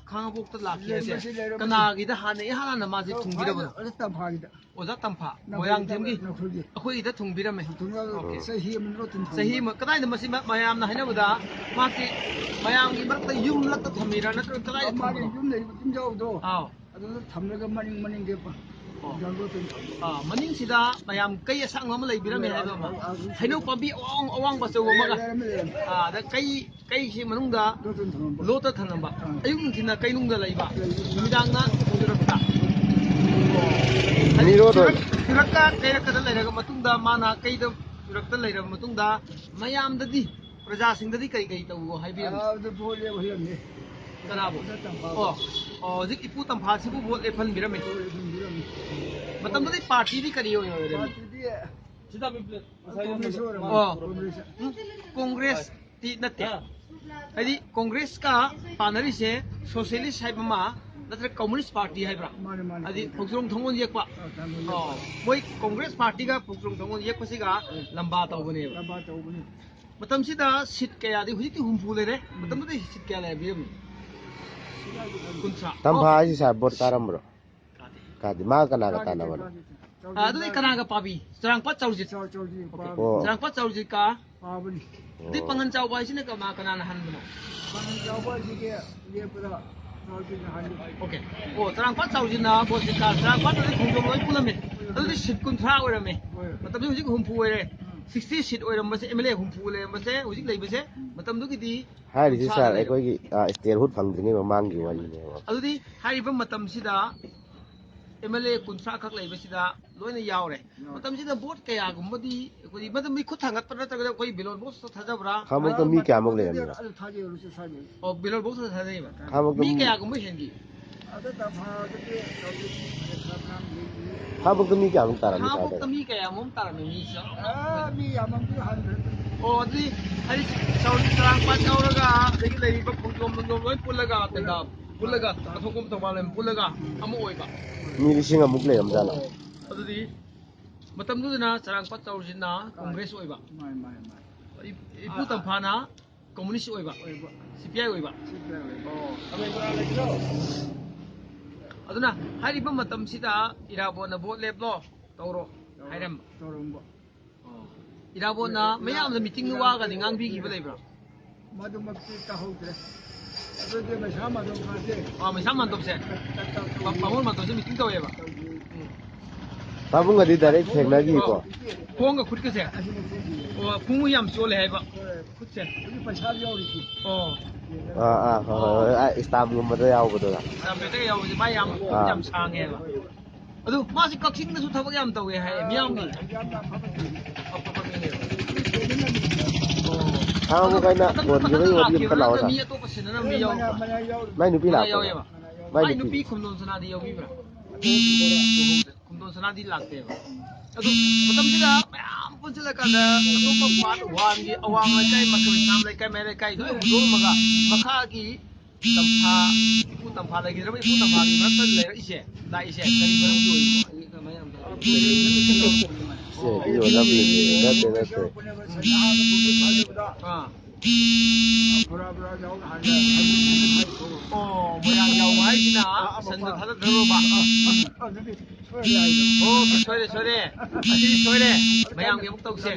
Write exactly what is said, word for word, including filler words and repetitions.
ꯈꯥꯡꯉꯕꯣꯛꯇ ꯂꯥꯛꯈꯤꯕꯁꯦ ꯂꯩꯔꯝꯕꯁꯤ, ꯂꯩꯔꯝꯕꯁꯤ꯫ ꯀꯅꯥꯒꯤꯗ ꯍꯥꯟꯅ ꯏꯍꯥꯟ ꯍꯥꯟꯅ ꯃꯥꯁꯦ ꯊꯨꯡꯕꯤꯔꯕꯅꯣ? ꯑꯣꯖꯥ ꯇꯝꯐꯥꯒꯤ꯫ ꯑꯣꯖꯥ ꯇꯝꯐꯥ, ꯅꯈꯣꯏ-, ꯃꯣꯏꯔꯥꯡꯊꯦꯝꯒꯤ꯫ ꯅꯈꯣꯏꯒꯤ꯫ ꯑꯩꯈꯣꯏꯒꯤꯗ ꯊꯨꯡꯕꯤꯔꯝꯃꯦ꯫ ꯊꯨꯡꯕꯤꯔꯝꯃꯦ꯫ ꯑꯣꯀꯦ꯫ ꯆꯍꯤ ꯑꯃ ꯅꯠꯇ꯭ꯔꯣ ꯊꯨꯡꯕ? ꯆꯍꯤ ꯑꯃ꯫ ꯀꯗꯥꯏꯗ ꯃꯁꯤ ꯃ-, ꯃꯌꯥꯝꯅ ꯍꯥꯏꯅꯕꯗ ꯃꯥꯁꯤ ꯃꯌꯥꯝꯒꯤ ꯃꯔꯛꯇ ꯌꯨꯝꯂꯛꯇ ꯊꯝꯃꯤꯔꯥ ꯅꯠꯇ꯭ꯔꯒ ꯀꯗꯥꯏꯗ ꯃꯥꯒꯤ ꯊꯝꯕꯅꯣ? ꯌꯨꯝ ꯂꯩꯕ ꯌꯨꯝꯖꯥꯎꯗꯣ꯫ ꯑꯥꯎ꯫ ꯑꯗꯨꯗ ꯊꯝꯂꯒ ꯃꯅꯤꯡ, ꯃꯅꯤꯡꯒꯤ ꯄ-, ꯑꯣ꯫ ꯖꯪꯒꯜꯗ ꯊꯝꯕ꯫ ꯑꯥ, ꯃꯅꯤꯡꯁꯤꯗ ꯃꯌꯥꯝ ꯀꯩ ꯑꯁꯥꯡꯕ ꯑꯃ ꯂꯩꯕꯤꯔꯝꯃꯦ ꯍꯥꯏꯕ ꯑꯃ꯫ ꯑꯥ, ꯑꯥ, ꯑꯥ꯫ ꯍꯩꯅꯧ ꯄꯥꯝꯕꯤ ꯑꯋꯥꯡ ꯑꯋꯥꯡꯕ ꯑꯆꯧꯕ ꯑꯃꯒ꯫ ꯂꯩꯔꯝꯃꯦ, ꯂꯩꯔꯝꯃꯦ꯫ ꯑꯥ, ꯑꯗ ꯀꯩ ꯀꯩꯁꯤ ꯃꯅꯨꯡꯗ ꯂꯣꯠꯇ ꯊꯝꯂꯝꯕ꯫ ꯂꯣꯠꯇ ꯊꯝꯂꯝꯕ꯫ ꯑꯥ꯫ ꯑꯌꯨꯛ ꯅꯨꯡꯊꯤꯜꯅ ꯀꯩꯅꯨꯡꯗ ꯂꯩꯕ꯫ ꯂꯩꯕ꯫ ꯅꯨꯃꯤꯗꯥꯡꯅ ꯆꯨꯔꯛꯄ꯫ ꯍꯥꯏꯗꯤ ꯃꯤꯔꯣꯜ ꯆꯨꯔꯛ-, ꯑꯣꯏꯅ꯫ ꯆꯨꯔꯛꯇ ꯀꯩꯔꯛꯇꯗ ꯂꯩꯔꯕ ꯃꯇꯨꯡꯗ, ꯃꯥꯅ ꯀꯩꯗ ꯆꯨꯔꯛꯇ ꯂꯩꯔꯕ ꯃꯇꯨꯡꯗ ꯃꯌꯥꯝꯗꯗꯤ, ꯄ꯭ꯔꯖꯥꯁꯤꯡꯗꯗꯤ ꯀꯔꯤ ꯀꯔꯤ ꯇꯧ ꯍꯥꯏꯕꯤꯔꯝꯃꯤ? ꯑꯥ, ꯑꯗꯨ ꯚꯣꯠ ꯂꯦꯞ ꯍꯩꯔꯝꯃꯦ꯫ ꯀꯅꯥꯕꯨ? ꯑꯣꯖꯥ ꯇꯝꯐꯥ꯫ ꯑꯣ, ꯑꯣ, ꯍꯧꯖꯤꯛ ꯏꯄꯨ ꯇꯝꯐꯥꯁꯤꯕꯨ ꯚꯣꯠ ꯂꯦꯞꯍꯟꯕꯤꯔꯝꯃꯤ꯫ ꯚꯣꯠ ꯂꯦꯞꯍꯟꯕꯤꯔꯝꯃꯤ꯫ ꯃꯇꯝꯗꯨꯗꯤ ꯄꯥꯔꯇꯤꯗꯤ ꯀꯔꯤ ꯑꯣꯏꯅ ꯑꯣꯏꯔꯝꯃꯤ? ꯄꯥꯔꯇꯤꯗꯤ ꯀꯣꯡꯒ꯭ꯔꯦꯁ ꯑꯣꯏꯔꯝꯃꯤ꯫ ꯑꯣ꯫ ꯀꯣꯡꯒ꯭ꯔꯦꯁ꯫ ꯎꯝ? ꯀꯣꯡꯒ꯭ꯔꯦꯁꯇꯤ ꯅꯠꯇꯦ꯫ ꯍꯥꯏꯗꯤ ꯀꯣꯡꯒ꯭ꯔꯦꯁꯀ ꯄꯥꯟꯅꯔꯤꯁꯦ ꯁꯣꯁꯤꯌꯦꯂꯤꯁ ꯍꯥꯏꯕ ꯑꯃ ꯅꯠꯇ꯭ꯔꯒ ꯀꯝꯃꯨꯅꯤꯁ ꯄꯥꯔꯇꯤ ꯍꯥꯏꯕ꯭ꯔꯥ? ꯃꯥꯅꯦ, ꯃꯥꯅꯦ꯫ ꯍꯥꯏꯗꯤ ꯐꯧꯖ꯭ꯔꯣꯡ ꯊꯣꯡꯒꯣꯜ ꯌꯦꯛꯄ꯫ ꯑꯥ, ꯊꯣꯡꯒꯣꯜ ꯌꯦꯛꯄ꯫ ꯑꯣ, ꯃꯣꯏ ꯀꯣꯡꯒ꯭ꯔꯦꯁ ꯄꯥꯔꯇꯤꯒ ꯐꯧꯖ꯭ꯔꯣꯡ ꯊꯣꯡꯒꯣꯜ ꯌꯦꯛꯄꯁꯤꯒ ꯂꯝꯕꯥ ꯇꯧꯕꯅꯦꯕ꯫ ꯂꯝꯕꯥ ꯇꯧꯕꯅꯤ꯫ ꯃꯇꯝꯁꯤꯗ ꯁꯤꯠ ꯀꯌꯥꯗꯤ, ꯍꯧꯖꯤꯛꯇꯤ ꯍꯨꯝꯐꯨ ꯂꯩꯔꯦ꯫ ꯃꯇꯝꯗꯨꯗ ꯁꯤꯠ ꯀꯌꯥ ꯂꯩꯕꯤꯔꯝꯃꯤ? ꯀꯨꯟꯊ꯭ꯔꯥ꯫ ꯇꯝꯐꯥ ꯍꯥꯏꯁꯤ ꯁꯥꯔ ꯚꯣꯠ ꯀꯥꯔꯝꯕ꯭ꯔꯣ? ꯀꯥꯗꯦ꯫ ꯀꯥꯗꯦ꯫ ꯃꯥ ꯀꯅꯥꯒ ꯀꯥꯗꯦ, ꯇꯥꯟꯅꯕꯅꯣ? ꯀꯥꯗꯦ꯫ ꯑꯥ, ꯑꯗꯨꯗꯤ ꯀꯅꯥꯒ ꯄꯥꯕꯤ? ꯆꯔꯥꯡꯄꯥꯠ ꯆꯥꯎꯖꯤꯠ꯫ ꯆꯥꯎ-, ꯆꯥꯎꯖꯤꯠ ꯑꯣꯀꯦ꯫ ꯄꯥꯕꯅꯤ꯫ ꯑꯣ꯫ ꯆꯔꯥꯡꯄꯥꯠ ꯆꯥꯎꯖꯤꯠꯀ꯫ ꯄꯥꯕꯅꯤ꯫ ꯑꯗꯨꯗꯤ ꯑꯣ꯫ ꯄꯥꯡꯒꯟ ꯆꯥꯎꯕ ꯍꯥꯏꯁꯤꯅ ꯀꯃ-, ꯀꯅꯥꯅ ꯍꯟꯕꯅꯣ? ꯄꯥꯡꯒꯟ ꯆꯥꯎꯕ ꯍꯥꯏꯁꯤꯗꯤ ꯂꯦꯞꯄꯗ ꯆꯥꯎꯖꯤꯠꯅ ꯍꯜꯂꯤ꯫ ꯑꯣꯀꯦ꯫ ꯑꯣ, ꯆꯔꯥꯡꯄꯥꯠ ꯆꯥꯎꯖꯤꯠꯅ ꯚꯣꯠꯁꯦ ꯀꯥ-, ꯆꯔꯥꯡꯄꯥꯠꯇꯗꯤ ꯈꯣꯡꯖꯣꯝ ꯂꯣꯏ ꯄꯨꯜꯂꯝꯃꯦ꯫ ꯑꯗꯨꯗꯤ ꯁꯤꯠ ꯀꯨꯟꯊ꯭ꯔꯥ ꯑꯣꯏꯔꯝꯃꯦ꯫ ꯍꯣꯏ꯫ ꯃꯇꯝꯗꯨ ꯍꯧꯖꯤꯛ ꯍꯨꯝꯐꯨ ꯑꯣꯏꯔꯦ꯫ ꯎꯝ꯫ ꯁꯤꯛꯁꯇꯤ ꯁꯤꯠ ꯑꯣꯏꯔꯝꯕꯁꯦ, ꯑꯦꯝ ꯑꯦꯜ ꯑꯦ ꯍꯨꯝꯐꯨ ꯂꯩꯔꯝꯕꯁꯦ, ꯍꯧꯖꯤꯛ ꯂꯩꯕꯁꯦ, ꯃꯇꯝꯗꯨꯒꯤꯗꯤ ꯍꯥꯏꯔꯤꯁꯤ ꯀꯨꯟꯊ꯭ꯔꯥꯗ ꯁꯥꯔ, ꯂꯩꯔꯝꯃꯦ꯫ ꯑꯩꯈꯣꯏꯒꯤ, ꯑ, statehood ꯐꯪꯗ꯭ꯔꯤꯉꯩ ꯃꯃꯥꯡꯒꯤ ꯋꯥꯔꯤꯅꯦꯕ꯫ ꯑꯗꯨꯗꯤ ꯍꯥꯏꯔꯤꯕ ꯃꯇꯝꯁꯤꯗ ꯑꯦꯝ ꯑꯦꯜ ꯑꯦ ꯀꯨꯟꯊ꯭ꯔꯥ ꯈꯛ ꯂꯩꯕꯁꯤꯗ ꯂꯣꯏꯅ ꯌꯥꯎꯔꯦ꯫ ꯌꯥꯎꯔꯦ꯫ ꯃꯇꯝꯁꯤꯗ ꯚꯣꯠ ꯀꯌꯥꯒꯨꯝꯕꯗꯤ ꯑꯩꯈꯣꯏ ꯃꯇꯝ ꯃꯤ ꯈꯨꯠ ꯊꯥꯡꯒꯠꯄ ꯅꯠꯇ꯭ꯔꯒ ꯑꯩꯈꯣꯏ ballot box ꯇ ꯊꯥꯗꯕ꯭ꯔꯥ? ꯈꯥꯡꯉꯕꯣꯛꯇ ꯃꯤ ꯀꯌꯥꯃꯨꯛ ꯂꯩꯔꯝꯃꯤꯅꯣ? ꯑꯗꯨ ꯊꯥꯗꯩ, ꯍꯧꯖꯤꯛꯁꯨ ꯊꯥꯗꯩ꯫ ꯑꯣ, ballot box ꯇ ꯊꯥꯗꯩꯕ꯫ ꯈꯥꯡꯉꯕꯣꯛꯇ ꯃꯤ ꯃꯤ ꯀꯌꯥꯒꯨꯝꯕ ꯍꯦꯟꯒꯦ? ꯑꯗꯨ ꯇꯝꯐꯥꯗꯗꯤ ꯍꯧꯖꯤꯛ ꯈꯔ ꯈꯔ ꯌꯦꯡꯉꯤ꯫ ꯈꯥꯡꯉꯕꯣꯛꯇ ꯃꯤ ꯀꯌꯥꯃꯨꯛ ꯇꯥꯔꯝꯃꯤ ꯈꯥꯡꯉꯕꯣꯛꯇ ꯁꯥꯔꯗ? ꯃꯤ ꯀꯌꯥꯃꯨꯛ ꯇꯥꯔꯝꯃꯤ ꯃꯤꯁꯦ? ꯑꯥ, ꯃꯤ ꯌꯥꯝꯃꯝꯗꯤ ꯍꯟꯈ꯭ꯔꯦ꯫ ꯑꯣ, ꯑꯗꯨꯗꯤ ꯍꯥꯏꯗꯤ ꯆꯥꯎ-, ꯆꯔꯥꯡꯄꯥꯠ ꯌꯥꯎꯔꯒ ꯑꯗꯒꯤ ꯂꯩꯔꯤꯕ ꯈꯣꯡꯖꯣꯝ ꯅꯨꯡꯖꯣꯝ ꯂꯣꯏ ꯄꯨꯜꯂꯒ ꯄꯨꯜꯂꯒ, ꯀꯊꯣꯛꯄꯝ ꯊꯧꯕꯥꯜ ꯂꯣꯏ ꯄꯨꯜꯂꯒ ꯑꯃ ꯑꯣꯏꯕ꯫ ꯃꯤ ꯂꯤꯁꯤꯡ ꯑꯃꯨꯛ ꯂꯩꯔꯝꯖꯥꯠꯂꯣ? ꯑꯣ, ꯑꯗꯨꯗꯤ ꯃꯇꯝꯗꯨꯗꯅ ꯆꯔꯥꯡꯄꯥꯠ ꯆꯥꯎꯖꯤꯠꯅ ꯀꯣꯡꯒ꯭ꯔꯦꯁ ꯑꯣꯏꯕ꯫ ꯃꯥꯅꯤ, ꯃꯥꯅꯤ, ꯃꯥꯅꯤ꯫ ꯏ-, ꯏꯄꯨ ꯇꯝꯐꯥꯅ ꯀꯝꯃꯨꯅꯤꯁ ꯑꯣꯏꯕ, ꯑꯣꯏꯕ꯫ ꯁꯤ ꯄꯤ ꯑꯥꯏ ꯑꯣꯏꯕ꯫ ꯁꯤ ꯄꯤ ꯑꯥꯏ ꯑꯣꯏꯕ꯫ ꯑꯣ꯫ ꯑꯗꯨꯅ ꯍꯥꯏꯔꯤꯕ ꯃꯇꯝꯁꯤꯗ ꯏꯔꯥꯕꯣꯠꯅ ꯚꯣꯠ ꯂꯦꯞꯂꯣ, ꯇꯧꯔꯣ ꯇꯧꯔꯣ꯫ ꯍꯥꯏꯔꯝꯕ꯫ ꯇꯧꯔꯝꯕ꯫ ꯑꯣ꯫ ꯏꯔꯥꯕꯣꯠꯅ ꯃꯌꯥꯝꯗ ꯃꯤꯇꯤꯡꯗ ꯋꯥꯒꯗꯤ ꯉꯥꯡꯕꯤꯈꯤꯕ ꯂꯩꯕ꯭ꯔꯥ? ꯃꯗꯨꯃꯛꯇꯤ ꯇꯥꯍꯧꯗ꯭ꯔꯦ꯫ ꯑꯗꯨꯗꯤ ꯃꯩꯁꯥ ꯃꯥꯟꯗꯣꯞ ꯀꯥꯁꯦ꯫ ꯑꯣ, ꯃꯩꯁꯥ ꯃꯥꯟꯗꯣꯞꯁꯦ꯫ ꯇ-, ꯇ-, ꯇꯧ-, ꯕꯥꯃꯣꯟ ꯃꯥꯟꯗꯣꯞꯁꯦ ꯃꯤꯇꯤꯡ ꯇꯧꯋꯦꯕ꯫ ꯇꯧꯗꯦ꯫ ꯎꯝ꯫ ꯄꯥꯕꯨꯡꯒꯗꯤ ꯗꯥꯏꯔꯦꯛ ꯊꯦꯡꯅꯈꯤꯀꯣ? ꯑꯣ, ꯈꯣꯡꯒ ꯈꯨꯠꯀꯁꯦ? ꯑꯁꯤꯅ ꯊꯦꯡꯈꯤꯌꯦ꯫ ꯑꯣ, ꯈꯣꯡꯎ ꯌꯥꯝ ꯆꯣꯜꯂꯦ ꯍꯥꯏꯕ꯫ ꯍꯣꯏ꯫ ꯈꯨꯠꯁꯦ꯫ ꯍꯧꯖꯤꯛ ꯄꯩꯁꯥ ꯌꯥꯎꯔꯤꯁꯤ꯫ ꯑꯣ꯫ ꯑꯥ, ꯑꯥ, ꯍꯣꯏ, ꯍꯣꯏ, ꯍꯣꯏ, ꯑꯥ, ꯏꯁꯇꯥꯝꯒꯨꯝꯕꯗ ꯌꯥꯎꯕꯗꯣ꯫ ꯌꯥꯝ ꯄꯦꯇꯒ ꯌꯥꯎꯕꯁꯦ, ꯃꯥ ꯌꯥꯝ, ꯑꯥ꯫ ꯌꯥꯝ ꯁꯥꯡꯉꯦꯕ꯫ ꯑꯗꯨ ꯃꯥꯁꯤ ꯀꯛꯆꯤꯡꯗꯁꯨ ꯊꯕꯛ ꯌꯥꯝ ꯇꯧꯋꯦ ꯍꯥꯏ, ꯃꯤꯌꯥꯝꯒꯤ꯫ ꯌꯥꯝ ꯌꯥꯝ ꯐꯕ ꯊꯕꯛꯅꯦꯕ꯫ ꯑꯣ꯫ ꯈꯥꯡꯉꯕꯣꯛ ꯀꯥꯏꯅ ꯑꯗꯨ ꯃꯇꯝꯗꯨꯗ ꯀꯣꯟꯈꯤꯕꯒꯤ ꯋꯥꯔꯤ ꯑꯝꯇ ꯂꯥꯛꯈꯤꯕ꯭ꯔꯥ ꯂꯥꯛꯑꯣꯔꯥ? ꯅꯠꯇ꯭ꯔꯒ ꯃꯤ ꯑꯇꯣꯞꯄ ꯁꯤꯟꯅꯅꯕ ꯃꯤ ꯌꯥꯎꯔꯛꯄ꯭ꯔꯥ? ꯃꯅꯥ ꯌꯥꯎꯔꯤ꯫ ꯃꯥꯏ ꯅꯨꯄꯤ ꯃꯅꯥ ꯂꯥꯛꯄ꯭ꯔꯣ? ꯌꯥꯎꯋꯦꯕ꯫ ꯃꯥꯏ ꯃꯥꯏ ꯅꯨꯄꯤ꯫ ꯅꯨꯄꯤ ꯈꯨꯝꯗꯣꯟ ꯁꯅꯥꯗꯤ ꯌꯥꯎꯕꯤꯕ꯭ꯔꯥ? ꯈꯨꯝꯗꯣꯟ ꯁꯅꯥꯗꯤ ꯂꯥꯛꯇꯦꯕ꯫ ꯑꯗꯨ ꯃꯇꯝꯁꯤꯗ ꯃꯌꯥꯝ ꯄꯨꯟꯁꯤꯜꯂꯀꯥꯟꯗ ꯑꯇꯣꯞꯄ part one ꯒꯤ ꯑꯋꯥꯡ ꯂꯩꯀꯥꯏ, ꯃꯈꯥ ꯂꯩꯀꯥꯏ, ꯃꯌꯥꯏ ꯂꯩꯀꯥꯏ ꯂꯣꯏ ꯍꯨꯟꯗꯣꯛꯑꯝꯃꯒ ꯃꯈꯥꯒꯤ ꯇꯝꯐꯥ, ꯏꯄꯨ ꯇꯝꯐꯥ ꯂꯩꯈꯤꯗ꯭ꯔꯕ ꯏꯄꯨ ꯇꯝꯐꯥꯒꯤ ꯃꯔꯛꯇ ꯂꯩꯔꯛꯏꯁꯦ, ꯂꯥꯛꯏꯁꯦ ꯀꯔꯤ ꯃꯔꯝꯒꯤ ꯑꯣꯏꯔꯤꯅꯣ? ꯁꯦ, ꯏꯌꯣ, ꯅꯠꯇꯦ, ꯅꯠꯇꯦ, ꯅꯠꯇꯦ꯫ ꯑꯥ꯫ ꯑꯣ, ꯃꯣꯏꯔꯥꯡ ꯌꯥꯎꯕ ꯍꯥꯏꯁꯤꯅ ꯁꯟꯗ ꯊꯥꯗꯗ꯭ꯔꯕ? ꯑꯣ, ꯁꯣꯏꯔꯦ, ꯁꯣꯏꯔꯦ꯫ ꯑꯁꯤꯗꯤ ꯁꯣꯏꯔꯦ꯫ ꯃꯌꯥꯝꯒꯤ ꯑꯃꯨꯛ ꯇꯧꯁꯦ꯫